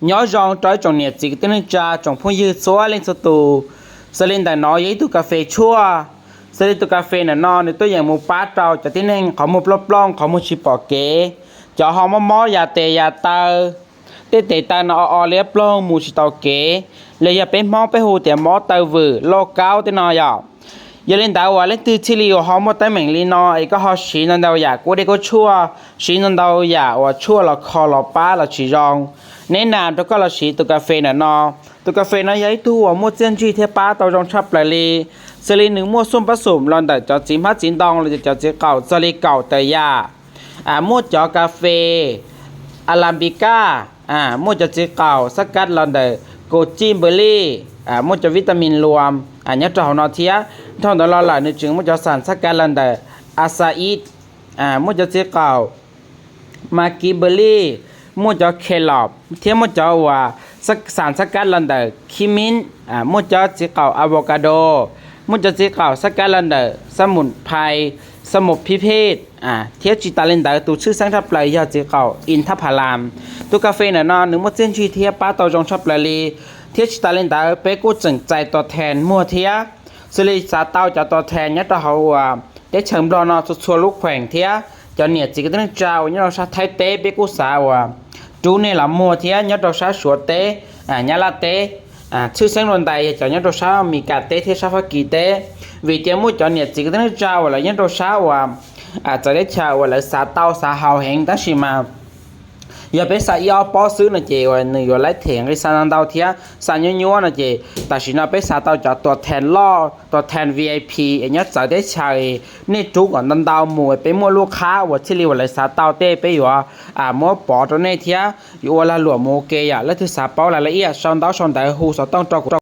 Nyob zoo rau ib tsoom niam txiv kwv tij neej tsa tsoom phooj ywg txhua leej txhua tus. Xws li ntawm no yog ib tug kas fes tshuaj. Xws li tus kas fes ntawm no nws tuaj yeem mus pab rau cov tib neeg qhov muag plooj plooj, qhov muag tsis pom kev, cov ho mob mob ya tes ya taw, tej tes taw no o o liab ploog mus tsis tau kev, los yog peb Hmoob peb hu tias mob taw vwm lauj kaub tej no yom. Yog li ntawd uas leej twg thiaj li uas ho muaj teeb meem li no es koj ho siv ntau ntau yam kuab dej kuab tshuaj, siv ntau ntau yam uas tshuaj los kho los pab los tsis zoo, neb nam rau koj los siv tus kas fes ntawm no. Tus kas fes no yog ib tug uas muaj txiaj ntsig thiab pab tau zoo tshaj plaws li. Xws li nws muaj xuaj pab xum los ntawm cov txiv hmab txiv ntoo los yog cov txiv qaum txog li kaum tawm yam. Muaj cov kas fes Arambika, muaj cov txiv qaum xab kav los ntawm kaus cij npws lij, muaj cov vitamin luam nyob rau hauv no thiab. Dhau ntawd los lawm nws tseem muaj cov xam xab kav los ntawm acai, muaj cov txiv qaum mas kiv npws lij, muaj cov khelos thiab muaj cov uas xam xab kav los ntawm khib mib, muaj cov txiv qaum avocado, muaj cov txiv qaum xab kav los ntawm xab mus phai, xab mus phib phej, thiab tsis tas li ntawd tus tshwj xeeb tshaj plaws yog txiv qaum inthaphalas. Tus kas fes ntawm no nws muaj txiaj ntsig thiab pab tau zoo tshaj plaws li. Thiab tsis tas li ntawd peb kuj tseem txais tua thes muag thiab. Xws li xav tau cov tua thes nyob rau hauv uas teb chaws Nplog no txhua txhua lub kheem thiab cov niam txiv kwv tij neej tsa uas nyob rau sab Thaib teb peb kuj xav uas rub nej los muag thiab nyob rau sab Suav teb, Nyab Laj teb, tshwj xeeb dua ntais yog cov nyob rau sab Amelikas teb thiab sab Fab Kis teb. Vim tias muaj cov niam txiv kwv tij neej tsa uas lawv nyob rau sab uas txawv teb chaws uas lawv xav tau xav haus heev tab sis mas yog peb xa ib ob pob xwb no ces uas nws yuav laib them nqi xa ntau ntau thiab xa nyuab nyuab no ces tam sim no peb xa tau cov tua thes loj tua thes V I P es nyob txawv teb chaws, nej rub kom ntau ntau mus peb muaj lub qhab uas thiaj li uas lawv xav tau tej peb yuav muab pov rau nej thiab yuav ua lag luam mus ua ke yom. Leej twg xav paub rau la ib yam sau ntaub sau ntawv hu xov tooj rau kuv.